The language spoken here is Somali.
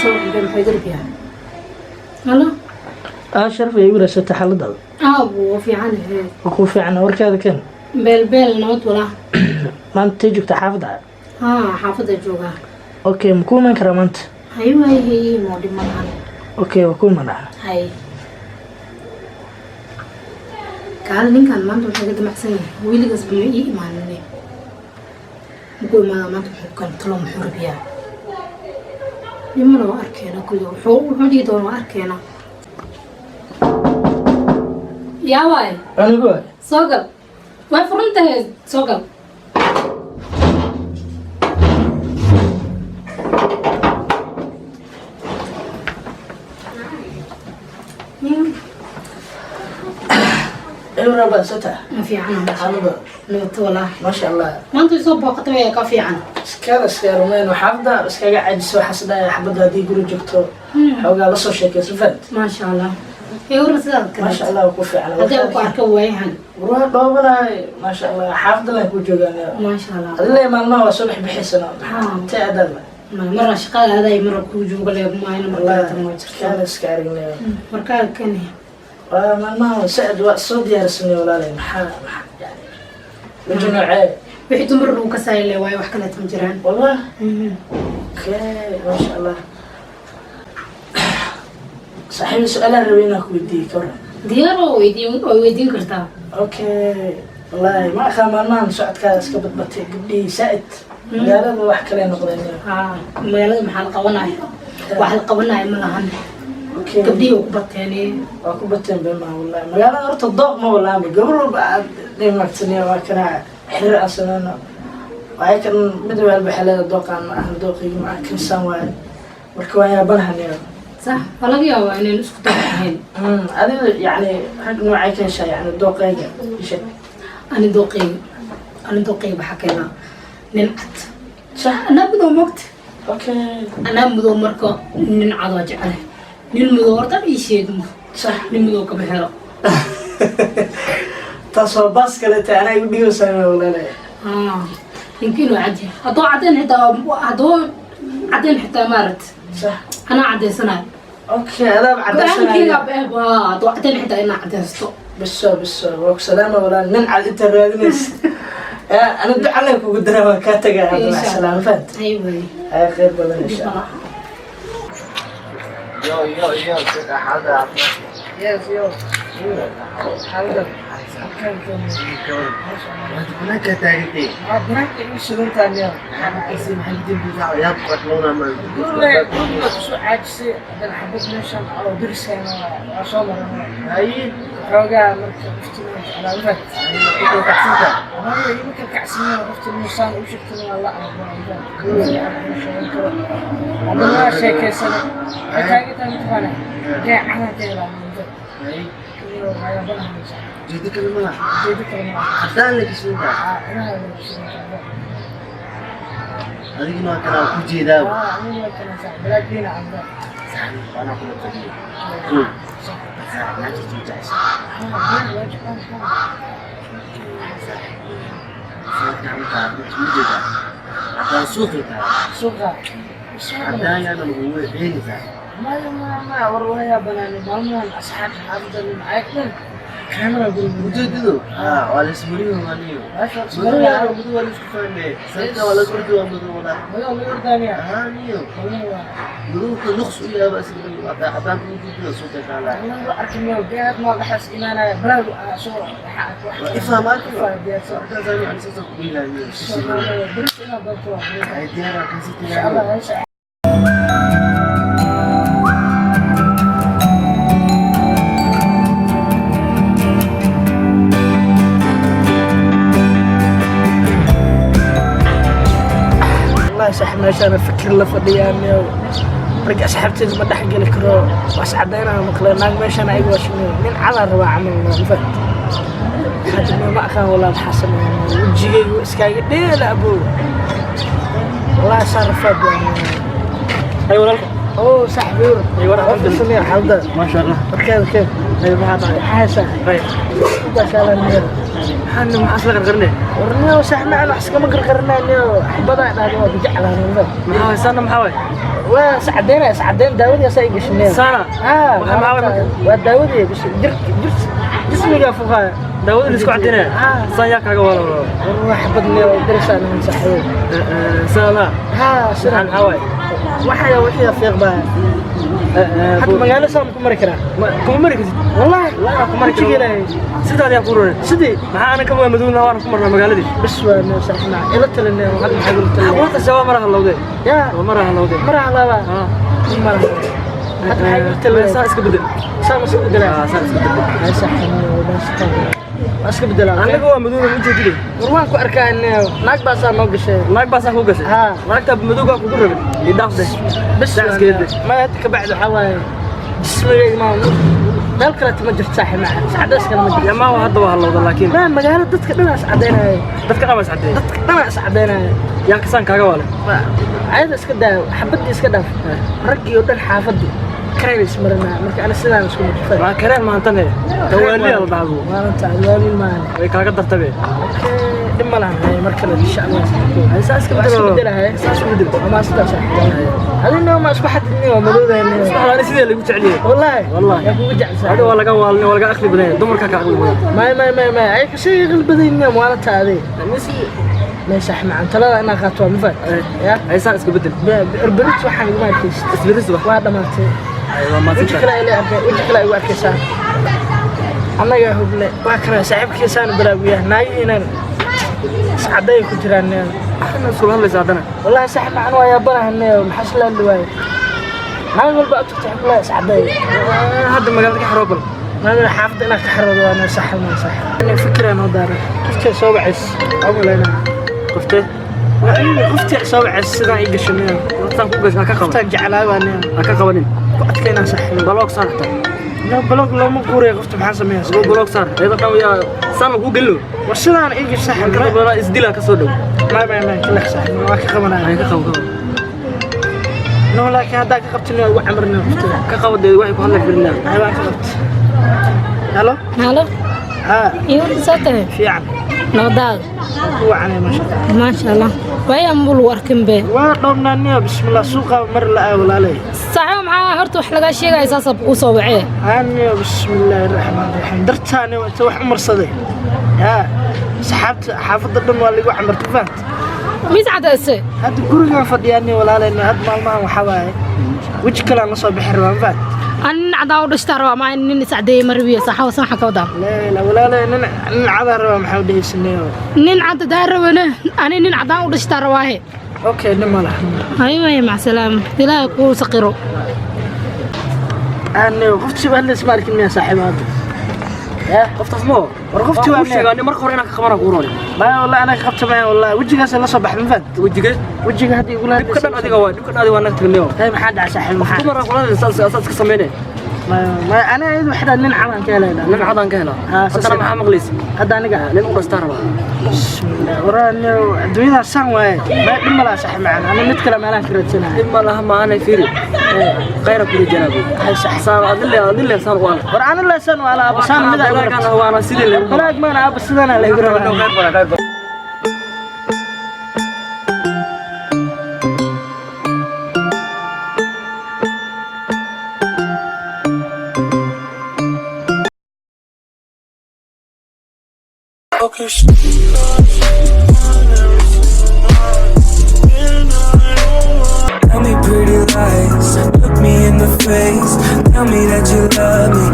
Soo dhigay maxay garbiyaa? Halo. Aa, Sharaf, ay waraysatay xaaladaada? Aabu waa fiican yahay. Waa kuu fiican, warkaada keen. Beel beel, nabad walaa. Maanta tay joogtaa xaafadda? Haa, xaafadda joogaa. Okay, ma kuu iman karaa maanta? Hay waayay, moo dhib malahan. Okay, waa kuu imanaa. Hay, kaal, ninkan maanta wuxuu ka damacsan yahay, weligaasba ma ii imaanine, muku imaadaa maanta? Muxuu kan talo, muxuu rabiyaa? Dhimana waa arkeena, kulli wuxuu dhihi doona waa arkeena. Yaa waay? Anigu waay. Soo gal, way furan tahay, soo gal. Ibra baasata. Ma fiican. Xaalada? Nabad walaa. Maasha Allah. Maanta way soo booqatay, way ka fiican. Iskala iska rumeen, xaafadda iskaga cajiso, waxaas dhahay xabadda haddii guri joogto xoogaa la soo sheekayso, fahant? Maasha Allah, ee waran sidaad kale? Maasha Allah, waa ku fiican. Haddii aan ku arka waayahan. Warwaa dhoobanahay, maasha Allah, xaafadda laan ku joogaan. Maasha Allah. Adile maalmaha waa soo bixbixaysano. Haa. Intee adaadna? Marna shaqada aaday, marna kuu jooga leeb maayna, markaa tan waa jirta. Iskala iska aragnay. Markaa kani. Waa maalmaha sacad waa soo diyaarsanay, walaalay. Maxaa yani weji noocee? Wixii dumar lagu kasaaya le waayo, wax kaleeta ma jiraan. Wallah, okay, maasha Allah. Saaxiibi, su-aalaan rabay inaan ku weydiiyey, ka waran? Diyaar oo weydiin, way weydiin kartaa. Okay, wallahi ma aqaan, maalmahan socodkaada iska badbatay, gabdhihii saa'id magaalada wax kale noqdeen. Haa, magaalada maxaa la qabanaya? Wax la qabanaya ma lahan. Okay. Gabdhihii waa ku bateen. Waa ku bateen bema, wallahi magaalada horta dooq ma walaama, gabar walba aad dhimaagtaniya waa kana xiriir aan sameyno, waxay kan mid walba xeleeda dooqaan ma ahan, dooqayga ma aha, kansaan waaye, marka waan yaabanahanyo. Sax, waa laga yaabaa inaynu isku dooq ahayn. Adiga yacni rag noocay ka heshaa, yacni dooqayga isha? Ani dooqayga waxaa keenaa nin cad. Sax. Anaa madow, mogta. Okay. Anaa madow, marka nin cad waa jecelahay, nin madow horta ii sheegmo. Sax. Nin madow kama helo. Taas waa baas kalete, anaa igu dhigaysaa walaale. Ah, ninka inuu cad yahay, hadduu cadeen xitaa, hadduu cadeen xitaa maarat. Sax. Anaa cadeysanayo. Okay, adaaba go-aankayga. cadaysanaya. Hadduu cadeen xitaa inaa cadeysto. Biso biso, waa ku salaama walaal, nin cad inta raadinaysa. Ya, ana ducale kugu dara, waa kaa tagaa hadda. Insha mac salaama, fahant? Ay way. Ay, khayr badan, insha Allah. Yo, yo, yo, xaalada caafimaad? Yes, yo. Xaalada. Maanta banaankaa taagantay. Waa banaanka igu sugantahay miya? Maxaa maxaa dembiga yaab qadloona ma? Guriga guriga kusoo caajisay, haddana xabad meeshan oo dariskana waa soo maran. Haye. Xoogaa marka qofti ma jeclaa, ma fahant? Haye, kacsantaa. Aniga ima kalkacsanaya, qofti musaan u sheegtay waa la arko, ma sheegan karo. Haddana waa sheekaysanay, waxay taagan tahay mataqaana geecadan ka helaa. Haye. Iyo waxyaabanaha. Ujeedo kale ma laha. Ujeedo kale ma laha. Haddaan la kisuuntaa. Aa, inaha la sheegay. Adiguna waa kanaa ku jeedaa. Aa, aniga waa kana sax balaagiina cabda. Saxib, anaa kula taliyo. Kow. Saaxib, naagta soo jecesha. Haa, waa jeclaan. Saaxib, soo gacantaa mid ma jeedaa. Haddaan suuqi tahay. Suuqa. Haddaan yaana lagugu ceeni, saaxib. Maya maya maya, war waa banaanay maalmahan, asxaabta xaafadda maxay dhan kaamera guriga. Ujeedadu? Haa, waa la ismariyo maniyo. Madow waa madow, waa la isku fahmay. Sanka waa la isku waa madow walaa. Madow laga ordaaniya. Haa, niyo. Wallahi waa. Madowka nuqs u yaaba isla cadaan ujeedada suuqa taala. Wallahi waa arkay geed ma dhaxas imaanaya baraag soo waxa. Ifaa maanta. Ifaa diyaarsan. Markaas aan soo ku biilayo. Beris inaad doonto waa. Ay diyaar kan si Insha Allah tiyaa. Insha. Wallahi saaxiib, meeshaan fikir la fadhiyaa miyow, rag asxaabteeda ma dhex geli karo, waa is cadaynaa, maqle naag meeshaan ayaga waa shimiyo, nin cadaa rabaa camal ma fahant? Hadda miyo ma aqaan walaa, maxaa sameeyaa? Wejigaygu iskaaga dheela abow, wallahi saa rafaad baa. Ay walaalka. Oo saaxiib, yur. Ay war, alxamdulillah. Samee xaalada. Maasha Allah. Markaada keen. Ay, maxaa dhacay? Maxaa haysaa? Ay. U baashaalaan miyo. Maxaa maxaa isla qarqarnay? Warniyo saaxiib macaan, wax iskama qarqarinaaniyo, xabadaa dhahda waa ku jeclahay. Maxaa waay saana? Maxaa waay? Waa iscadeynaya, iscadeyn daawadii asaa i gashineen. Saana? Ah. Waxaa maxaa waay marka? Waa daawadii bis jir jir jismiga fuqaaya. Daawada la isku cadeynaya? Ah. Saan yaa kaaga wala wala? War wax badniyo darisaan saaxiib. Saana? Haa. Maxaa Sidan. maxaa waay? Waxaya wixii fiiq baa hadda magaalo saan ku mari karaa? Kuma mari kartid. Wallahi. Laa, kuma mari Wejiga karo. Ilaahay. Sidaad yaa ku roonay. Sidii. Maxaa ana kama madowna waana ku marnaa magaaladii. Bas waa noo saaxiib macaan, ila talinay hadda, maxaa gula talinay? Wata shawa mara halowde. Yaa. Waa mara halowde. Mara halaaba. Ah. Mara hadda maxaa gula talinay? Saan iska bedel. Saan iska bedelaa? Ah, saan iska bedel. Hay saaxiib, waa iska bedelaa. Anaga waa madowna, ma jeedide. War waan ku arkaa in naag baasaa noo gashay. Naag baa saan ku gashay. Haa. Naagta madowgaa kugu rabin. Ii dhaaf de. Bas. Saan iska bedel. Ma hadda ka bacdi waxaa waaye jismigayga ma meel kaleeto ma jirto saaxiib macaan, iscadays kale ma jirto. Yamaa waa hadda waa halowda laakiin. Ma magaalo dadka dhan is cadeynaya. Dadka dhan waa is cadeeyay. Dadka dhan is cadeynaya. Yaa kasaan kaaga waale. Ayada iska daa, xabadii iska dhaaf, raggii oo dhan xaafadii kareen is marinaa, marka ana sidaan isku mutufay. Maa kareen maantane. Tawaaliya la dhahdo. Maalinta alwaali maale. Way kaaga dartabe. Dhib ma lahan. Hay, mar kale insha Allah. Hay, saa iska Waa iska bedel. bedelahay. Saa iska bedel. Ama sidaa saaxiib adina ma isku xadidni, waa madowdayni. Subaxda ani sidee lagu jecel yahay. Wallahi. Wallahi. Yaa kugu jecel Adiga saaxiib? waa laga waalin, waa laga aqli badan yahay. Dumarka ka aqli badan. May may may may, ay kasii qalbadayni maalinta adiga. May saaxiib macaan, talada inaan qaato waa mafaad ya. Hay, saan iska bedel. Berberit waxaan iguma arkaysid. Isbedel subax. Waa dhamaatay. Ay, waa Weji mahadsantahay. kale ay arkay, weji kale ay igu arkaysaa. Annaga huble waa kana saaxiibkiisaan balaaguyaa, naagihiinan iscaday ku jiraan. Arrin iskula hadlaysa haddana. Wallahi saaxiib macaan, waa yaabanahan, maxaa isla hadli waaye? Naag walba aad tagtay xukulaha iscaday. Hadda magaalada ka xaroo bal. Naagana xaafadda inaad ka xaroodo waa noo saaxiib, noo saaxiib. Inay fikiraan noo daaran, qoftii soo wacays aan malaynaa. Qoftee? Waa aniga, qoftii soo wacays sidaan ii gasho miya? Qoftaan ku gashay ha ka qaban. Qoftaan jeclaa waa nin. Ha ka qabanin. Ku adkaynaa saaxiib. Block saar xataa. No, block looma quuriyo qofta, maxaa sameeyaa? Aduu block saar. Iyada dhan yaa saan lagu gelino. War sidaan ii gasho saaxiib. Marka dambe isdilaa ka soo dhow. May may may, kalex saaxiib, waa ka qabanaya. Ay, ka qabo, qabo. No, laakiin haddaa ka qabtin waa ugu camrina qofta. Ka qabo dee, waxay ku hadlay firinaa. Ay, waan ka qabta. Halo. Halo. Haa. Iyo warka soo tahay? Fiican. Nabadaada? Ku wacanay, maasha Allah. Maasha Allah, waaya muu lagu arkin be. Waa dhoobnaaniyo, bismillah, suuqa mar la aa walaalay. Saaxiib, maxaa horta wax lagaa sheegaya saasaa kuu soo wacee? Aniyo bismillaahi raxmaani raxiim, dartaani inta wax u marsaday yaa saxaabta xaafadda dhan waa lagu camarta, fahamta? Mis cadayse? Hadda gurigaan fadhiyaaniyo walaalay, hadda maalmahan waxaa waaye weji kale aan la soo bixi rabaa, ma fahamta? Ani nin cadaa u dhashtaa rabaa, maa nin iscadeeyey ma rabiyo saaxiib, san waxaan ka wadaa. La walaalay, nin nin cadaa rabaa, maxaa u dhehaysaneyo? Nin cad daa rabane, ani nin cadaan u dhashtaa rabaahe. Okay, nin ma laha. Hay waaya, macsalaama, ilaahay kuu saqiro. Aniyo qoftii baa hadlays ma arkin miyaa saaxiib hadda ya? Qoftaas moo. War qoftii waa kuu sheegaa marka hore inaan ka qabana kuu roonay. Maya wallahi, anaga qabta maya wallahi, wejigaas la soo baxay, ma fahamta? Wejigee? Wejiga hadda igula Dhibka dhan adiga waa, dhibka dhan adiga waa naga tagnay. Hay, maxaa dhacay saaxiib, maxaa? Dumar kula hadlaysa saas iska sameynay. Maya maya, aniga iyadu waxay dhahay nin cadaan ka helaynaa. Nin cadaan ka helaa. Haa, saas. Haddana maxaa maqlaysa? Hadda aniga Nin u dhashtaa rabaa. Bismillah, waraaniyo adduunyadaa saan waaye, maya dhib ma laha saaxiib macaan, aniga mid kale meelaan ka raadsanaya. Dhib ma laha, maanay fiiri. Khayra kuli janaabu. Hay saaxiib. Saan adile adile saan u ala. War ani leesan waa la aaba saan mid ay Waana waana sidii lagu. Walaag maana aaba sidana la igu rabaa. Khayr badan, khayr badan. Tell me pretty lies, look me in the face. Tell me that you love me.